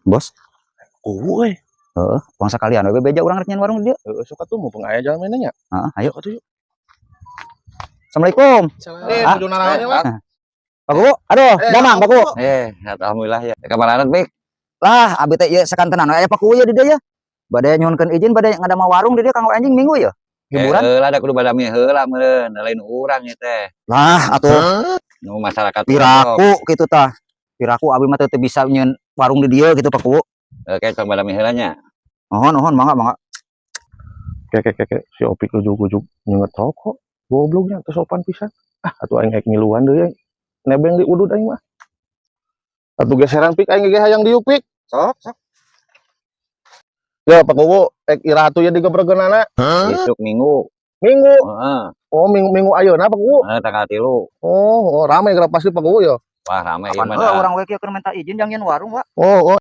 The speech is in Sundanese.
Bos. Kuwu euy. Heeh, uang sakalian we beja urang rek nyieun warung di dieu. Heeh, sok atuh mumpung aya jalmina nya. Heeh, ayo. Sok atuh yuk. Assalamualaikum. Eh, Ah. nuju naraon mah? Pak Kuwu, aduh, Eh, damang Pak Kuwu. Eh, alhamdulillah ya. Kamarana, Pik? Lah, abi teh ieu sakantenan we aya Pak Kuwu ye di dieu ya. Bade nyuhunkeun izin bade ngadamel warung di dieu kanggo anjing Minggu ya. Hiburan. Eh, heula da kudu badami heula meureun, lain urang ieu teh. Lah, atuh Nu masyarakat. Piraku kitu tah. Piraku abi mah teu bisa nyieun warung di dieu gitu, Pak Kuwu. Oke, tong badami heula nya. Mohon, mohon, mangga, mangga. Ke ke ke ke si Opik ujug-ujug nyenget rokok. Gobloknya teu sopan pisan. Ah, atuh aing rek ngiluan deui euy. Nebeng di udud aing mah. Atuh geseran, Pik, aing ge hayang diuk, Pik. Sok, sok. Ya, Pak Kuwu, ek iraha atuh ya digebregeunana? Isuk Minggu. Minggu. Heeh. Oh, Minggu Minggu ayeuna, Pak Kuwu. Heeh, tanggal 3. Oh, rame geura pasti, Pak Kuwu ya. Wah, rame ieu Kapan mah heuh dah. Urang we kieu keur minta izin jang nyieun warung, Pak. Oh.